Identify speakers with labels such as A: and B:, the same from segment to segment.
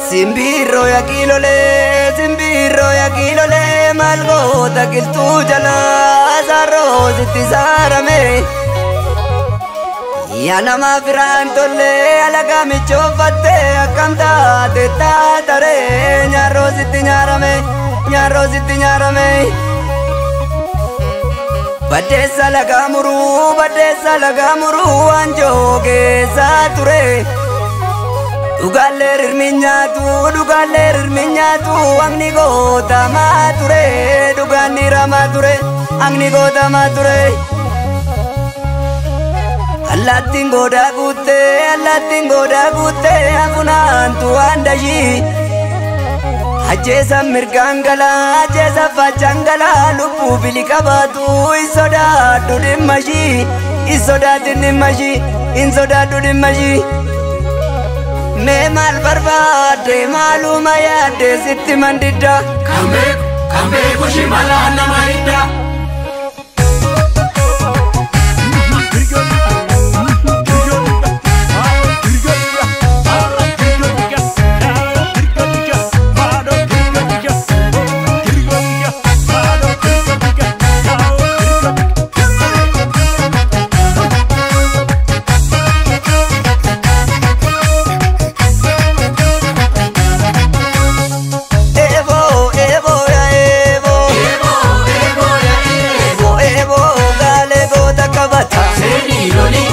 A: Simbirro ya kilole, simbirro ya kilole, malgoota qilxuu jalaa sarroo sitti saarame. Yaa nama firaan tollee alagaa michooffatte akkam taate taataree nyaarroo sitti nyaarame, nyaarroo sitti nyaarame. Baddeessa lagaa muruu, baddeessa lagaa muruu waanjoo keessa ture. Dhugaallee rirmi nyaatu, dhugaallee rirmi nyaatu, haqni gootamaa ture. Dhugaan ni ramaa ture, haqni gootamaa ture. Allaattiin goodaa guuttee, allaattiin goodaa guuttee, afunaantu waan dashii. Ajjeesan mirgaan galaa, ajjeesan faccaan galaa, lubbuu bili qabaatu hin sodaadhu dhimma ishii, hin sodaatin dhimma ishii, hin sodaadhu dhimma ishii. Mee maal barbaadde maaluma yaadde sitti mandidda.
B: Kan beeku shimalaa nama hidda.
A: Eeboo eeboo yaa eeboo.
B: Eeboo ya eeboo.
A: Eeboo eeboo gaalee goota qabata.
B: Seenii loli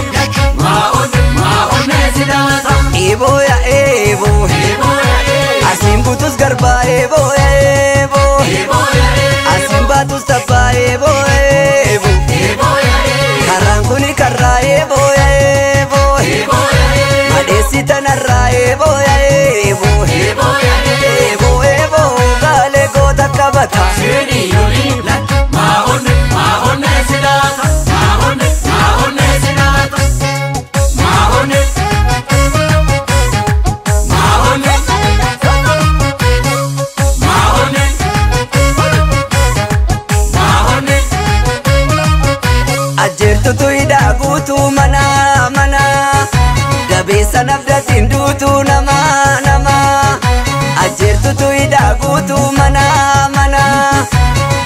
B: maa onnee si daata.
A: Eeboo yaa eeboo.
B: Eeboo ya eeboo.
A: Asiin butus garbaa eeboo yaa eeboo.
B: Eeboo ya eeboo.
A: Asiin baatus tabbaa eeboo yaa eeboo.
B: Eeboo ya eeboo.
A: Karraan kuni karraa eeboo yaa eeboo.
B: Eeboo ya eeboo.
A: Madeessi tanarraa eeboo yaa eeboo.
B: Eeboo ya eeboo.
A: Eeboo eeboo gaalee goota qabata.
B: Seenii loli maa onnee si daata. Maa onnee si daata. Maa onnee. Maa onnee. Maa onnee. Maa onnee.
A: Ajjeertutu hidhaa guutuu mana mana. Dabeessa nafdatiin duutuu nama nama. Ajjeertutu hidhaa guutuu mana mana.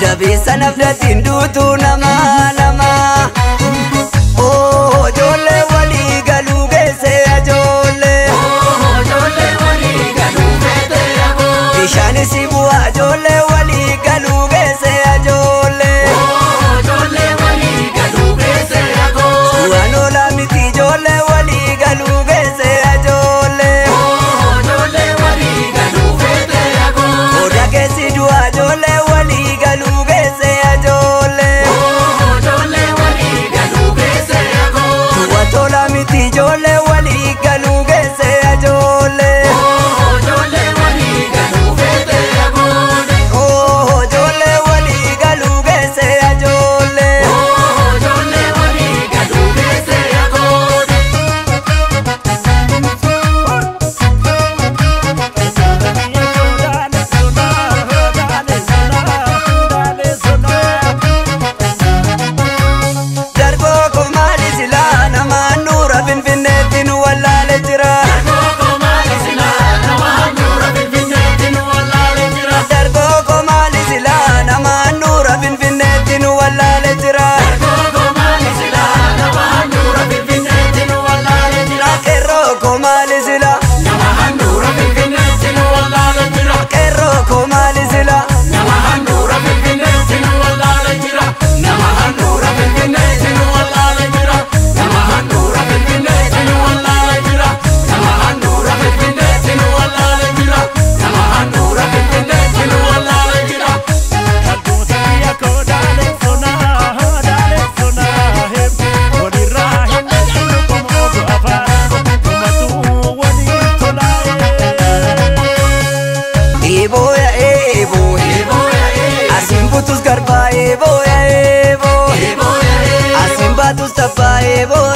A: Dabeessa nafdatiin duutuu nama nama. Oo ijoollee walii galuu geesse ijoollee.
B: Ijoollee walii galuu feete yaaboo.
A: Bishaanis bu'aa ijoollee walii galuu geesse ijoollee.
B: Ijoollee walii galuu geesse yaaboo.
A: Waan oolaa miti ijoollee walii galuu geesse ijoollee.
B: Ijoollee walii galuu feete yaaboo.
A: Odaa keessi du'aa ijoollee walii galuu geesse ijoollee.
B: Ijoollee walii galuu geesse yaaboo.
A: Waan tolaa miti ijoollee walii galuu geesse ijoollee.
B: Ijoollee walii galuu feete yaaboo.
A: Oo ijoollee walii galuu geesse ijoollee.
B: Ijoollee walii galuu geesse yaaboo.
A: Darboo koo maali silaa nama handhuura Finfinneetti nu wallaale jira.
B: Dargogo maali silaa nama handhuura Finfinneetti nu wallaale jira.
A: Darboo koo maali silaa nama handhuura Finfinneetti nu wallaale jira.
B: Dargogo maali silaa nama handhuura Finfinneetti nu wallaale jira.
A: Qeerroo koo maali silaa
B: Nama handhuura Finfinneetti nu wallaale jira.
A: qeerroo koo maali silaa.
B: Nama handhuura Finfinneetti nu wallaale jira. Nama handhuura Finfinneetti nu wallaale jira. Nama handhuura Finfinneetti nu wallaale jira. Nama handhuura Finfinneetti nu wallaale jira. Nama handhuura Finfinneetti nu wallaale jira.
A: Eeboo yaa eeboo.
B: Eeboo ya eeboo.
A: Asiin butus garbaa eeboo yaa eeboo.
B: Eeboo ya eeboo.
A: Asiin baatus tabbaa eeboo.